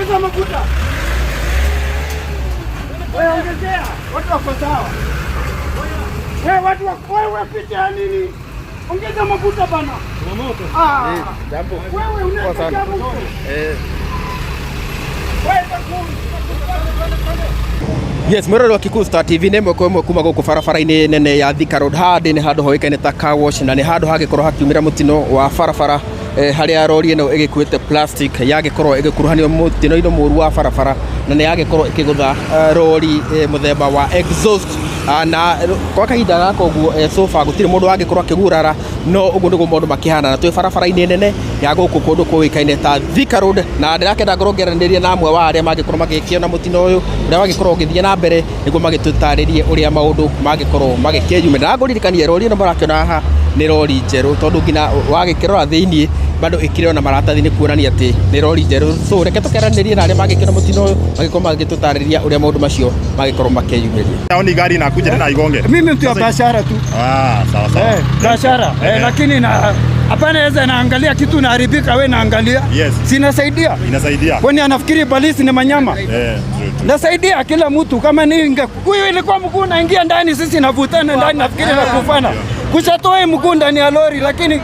Ongeza mafuta. Wewe ongezea, watu wako sawa. Wewe watu wako wewe picha nini? Ongeza mafuta bana. Ah. Jambo. Wewe Poa unaweka sana. jambo. Eh. Wewe. Yes, mwirori wa Kikuyu Star TV nä ĩmwe kwa ĩmwe kuma gũkũ barabara-inĩ nene ya Thika Road. Haha ndĩ nĩ handũ hoĩkaine ta car wash na nĩ handũ hagĩkorwo hakiumĩra mũtino wa barabara, harĩa rori ĩno ĩgĩkuĩte plastic yagĩkorwo ĩgĩkuruhanio mũtino-inĩ mũru wa barabara na nĩ yagĩkorwo ĩkĩgũtha rori mũthemba wa exhaust. Na kwa kahinda gaka ũguo, so far gũtirĩ mũndũ wangĩkorwo akĩgurara, no ũguo nĩguo maũndũ makĩhana na twĩ barabara-inĩ nene ya gũkũ kũndũ kũĩkaine ta Thika Road, na ndĩrakenda ngorwo ngĩaranĩria na amwe wa arĩa mangĩkorwo magĩkĩona mũtino ũyũ ũrĩa wagĩkorwo ũgĩthiĩ na mbere nĩguo magĩtũtarĩrie ũrĩa maũndũ mangĩkorwo magĩkĩyumĩra. Na ngũririkanie rori ĩno mũrakĩona haha nĩ rori njerũ tondũ nginya wagĩkĩrora thĩiniĩ bado ĩkĩrĩ ona maratathi nĩ kuonania atĩ nĩ rori njerũ. So reke tũkeranĩrie na arĩa mangĩkĩona mũtino ũyũ magĩkorwo magĩtũtarĩria ũrĩa maũndũ macio mangĩkorwo makĩyumĩria. Naoni gari inakuja tena igonge. Mimi mtu wa biashara tu. Ah, sawa sawa. Eh, biashara. Eh, lakini na hapana weza naangalia kitu naharibika, we naangalia. Yes. Sinasaidia. Inasaidia. Kwani anafikiri polisi ni manyama? Eh, true, true. Nasaidia kila mtu kama ni huyu ilikuwa mguu naingia ndani, sisi navutana ndani, nafikiri na kufana kushatoa mguu ndani ya lori, lakini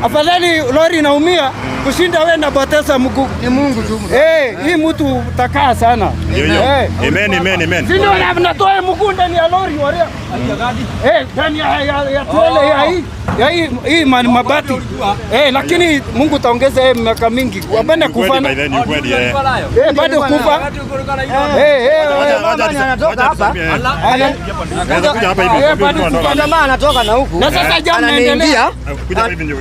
afadhali lori inaumia kushinda we napoteza mguu. Ni Mungu tu. Eh, hii mtu takaa sana. Ndio hiyo. Eh. Amen, amen, amen. Si ndio natoa mguu ndani ya lori waria. Eh, ndani ya trailer ya hii mabati. Eh, lakini Mungu taongeza yeye miaka mingi. Wapenda Ni kweli, kufana. by then, ni kweli, eh. Eh, bado kufa. Eh, eh, Wacha- eh. wacha Anatoka wacha hapa. tusalimie, eh. Naweza kuja hapa hivi. Eh, bado Kuja kufa. Jamaa anatoka na huku. Na sasa jam inaendelea. Ananiingia, hapa hivi ndio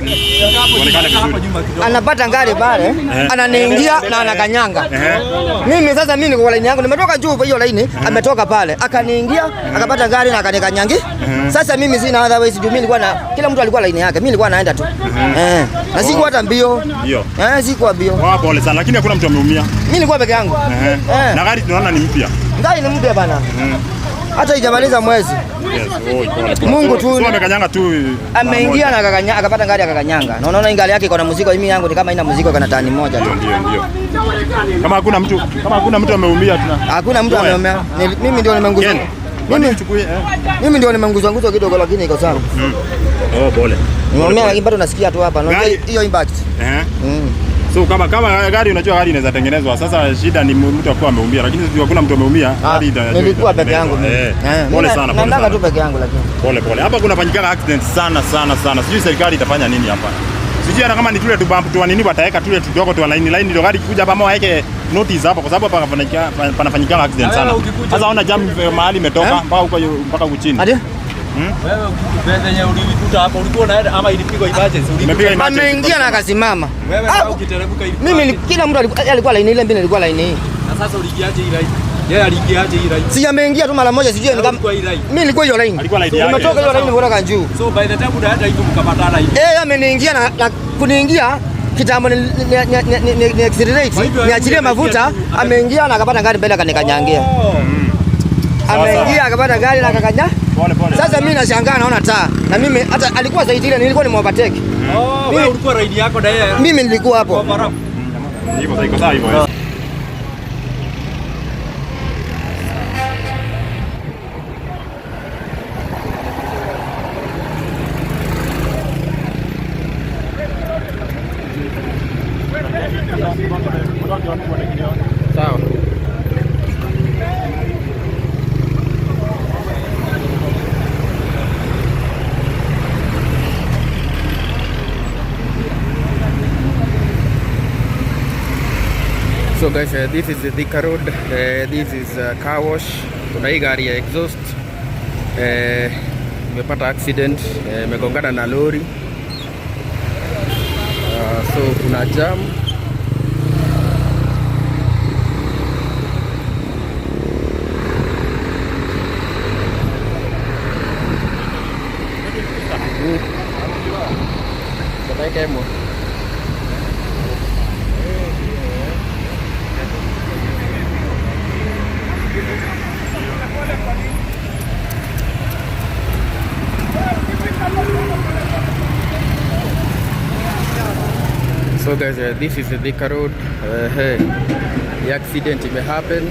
uonekane vizuri. anapata ngari pale, ananiingia na anakanyanga. Mimi sasa mimi niko kwa laini yangu, nimetoka juu kwa hiyo laini, ametoka pale, akaniingia, akapata gari na akanikanyangi. Sasa mimi sina otherwise juu mimi nilikuwa na kila mtu alikuwa laini yake, mimi nilikuwa naenda tu. Eh, na sikuwa hata mbio. Ndio. Eh, sikuwa mbio. Wa pole sana lakini hakuna mtu ameumia. Mimi nilikuwa peke yangu. Eh. Na gari tunaona ni mpya. Gari ni mpya bana. Hata haijamaliza mwezi. Yes, oh, pole, pole. Mungu tu. So amekanyanga tu. Ameingia na akakanya, akapata gari akakanyanga. Na unaona hii gari yake iko na mzigo, mimi yangu ni kama ina mzigo kana tani moja tu. Ndio, ndio. Kama hakuna mtu ameumia tuna. Hakuna mtu ameumia. Mimi ndio nimeunguzwa. Ken. Mimi Chukue eh. mimi ndio nimeunguzwa nguzo kidogo lakini iko sawa. Oh, pole. Nimeumia lakini bado nasikia tu hapa. Unajua Gari- hiyo impact. Eh. Mm. So kama gari, unajua gari inaweza tengenezwa. Sasa shida ni mtu akuwa ameumia, lakini sisi hakuna mtu ameumia. Ah, Gari nilikuwa peke yangu mimi. Eh. Eh, Pole mimi sana, pole naendanga sana. tu peke yangu lakini. Pole pole. Hapa kuna fanyikanga accident sana sana sana. Sijui serikali itafanya nini hapa. Sijui hata kama ni tule tu bump tu nini wataweka tule tudogo tu line line ndio gari ikikuja hapa ama waeke notice hapa kwa sababu hapa panafanyika accident sana. Sasa ona jam mahali imetoka mpaka huko mpaka huko chini. Ati? Wewe venye ulikuta hapo ulikuwa unaenda ama ilipigwa emergency? Ulikuta Imepiga emergency. Ameingia na akasimama. Wewe Ah, sasa ukiteremka ilikuwa Mimi kila mtu alikuwa laini ile, mimi nilikuwa laini hii. Na sasa uliingiaje hii line? Yeye aliingiaje hii line? Si ameingia tu mara moja, sijui ni kama Ulikuwa hii line. mimi nilikuwa hiyo line. Alikuwa line yake. Nimetoka hiyo line kutoka juu. So by the time unaenda hivi mkapatana hivi. Eh, ameniingia na kuniingia kitambo ni accelerate, Kwa hivyo niachilie mafuta, ameingia tu, ameingia na akapata gari mbele akanikanyangia. Oh. Ameingia akapata gari na akakanya. Pole pole. Sasa mimi nashangaa naona taa. Na mimi hata alikuwa zaidi ile nilikuwa ni overtake. Oh, wewe ulikuwa line yako na yeye. Mimi nilikuwa hapo. Overlap. Iko iko sawa hivyo. Sawa. So guys, this is the Thika Road. This is car wash. Kuna hii gari ya exhaust imepata accident, imegongana na lori. So kuna jam. Dakika ĩmwe. So guys, this is the Thika Road. Hey, the accident may happen.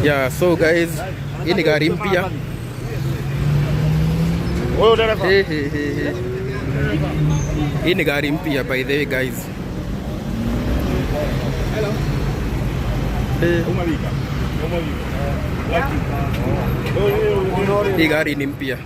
Yeah, so guys, hii ni gari mpya. Hey, hey, hey, hey. Hii ni gari mpya by the way guys. Eh. Hii gari ni mpya.